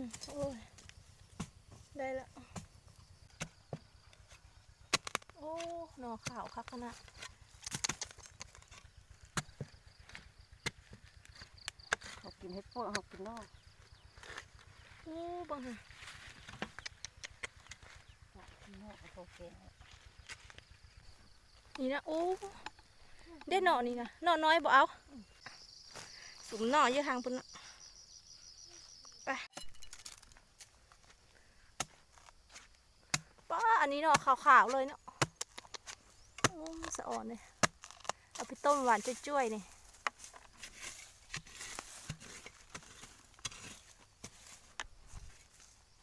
ໂອ້ຍ ໄດ້ລະ. ໂອ້ ໜໍ່ຂາວຄັກຂະໜາດ. ເຮົາກິນເຫັດປວກ ເຮົາກິນໜໍ່. ໂອ້ ເບິ່ງຫັ້ນ ກິນໜໍ່ເອົາເຂົ້າແກງ. ນີ້ນະ ໂອ້ ເດ້ໜໍ່ນີ້ນະ ໜໍ່ນ້ອຍບໍ່ເອົາ. ສຸມໜໍ່ຢູ່ທາງພຸ້ນນະ. ໄປ. ປ້າ ອັນນີ້ເນາະ ຂາວໆ ເລີຍເນາະ. ໂອ້ ສະອອນເດ້ ເອົາໄປຕົ້ມຫວານຈ້ວຍໆ ນີ້.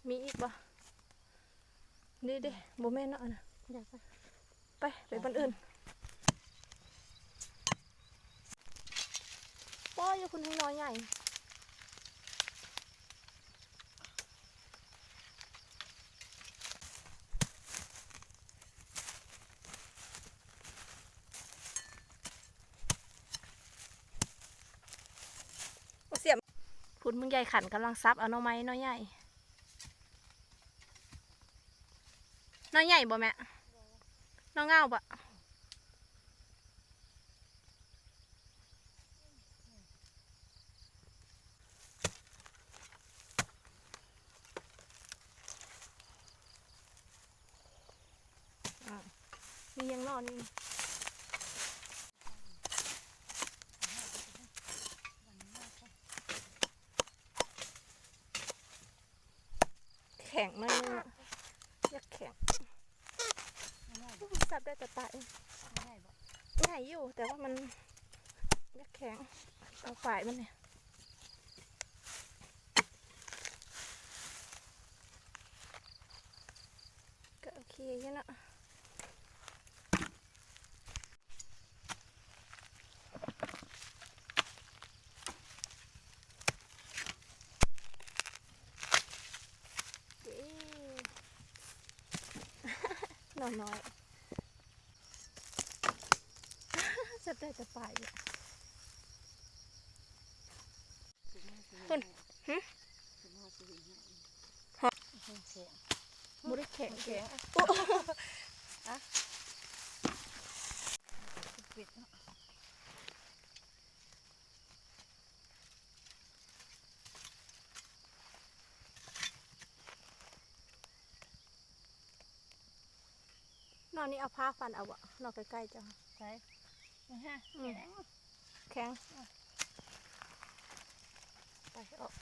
ມີອີກບໍ່? ນີ້ເດ້ ບໍ່ແມ່ນເນາະ ອັນນັ້ນ. ຢາກໄປ ໄປ ໄປບ່ອນອື່ນ. ປ້ອຍຢູ່ພຸ້ນ ໃຫ້ໜໍ່ໃຫຍ່. ບໍ່ສຽມ. ພຸ້ນ ເບິ່ງ ຍາຍຂັນກຳລັງສັບເອົາໜໍ່ໄມ້ໜໍ່ໃຫຍ່. ໜໍ່ໃຫຍ່ບໍ່ແມ່? ໜໍ່ເຫງົາບໍ່? ອາ ມີຫຍັງເນາະນີ້? ແຂງໜ້ອຍໜຶ່ງ ຢາກແຂງ. ໂອ້ ສັບໄດ້ແຕ່ປາຍ. ໃຫຍ່ບໍ່? ໃຫຍ່ຢູ່ ແຕ່ວ່າມັນຢາກແຂງ. ເອົາປາຍມັນນີ້ ກໍໂອເຄຢູ່ເນາະ. ເອີ ໜໍ່ນ້ອຍ ຈັບໄດ້ແຕ່ປາຍ. ພຸ້ນ ຫຶ ບໍ່ໄດ້ແຂງ ແຂງ ໂອ້ ອະ ປິດເນາະ. ໜໍ່ນີ້ເອົາຜ້າຟັນເອົາບໍ່? ໜໍ່ໃກ້ໆ ເຈົ້າ ໃສ? ນີ້ຮະ ອືມ ແຂງ ແຂງ ອືມ ໄປ ອອກ.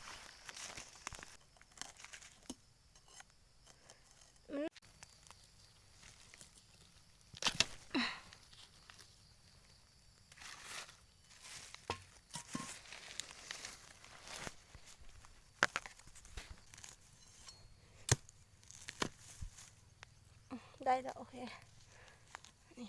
ໄດ້ແລ້ວ ໂອເຄ ນີ້.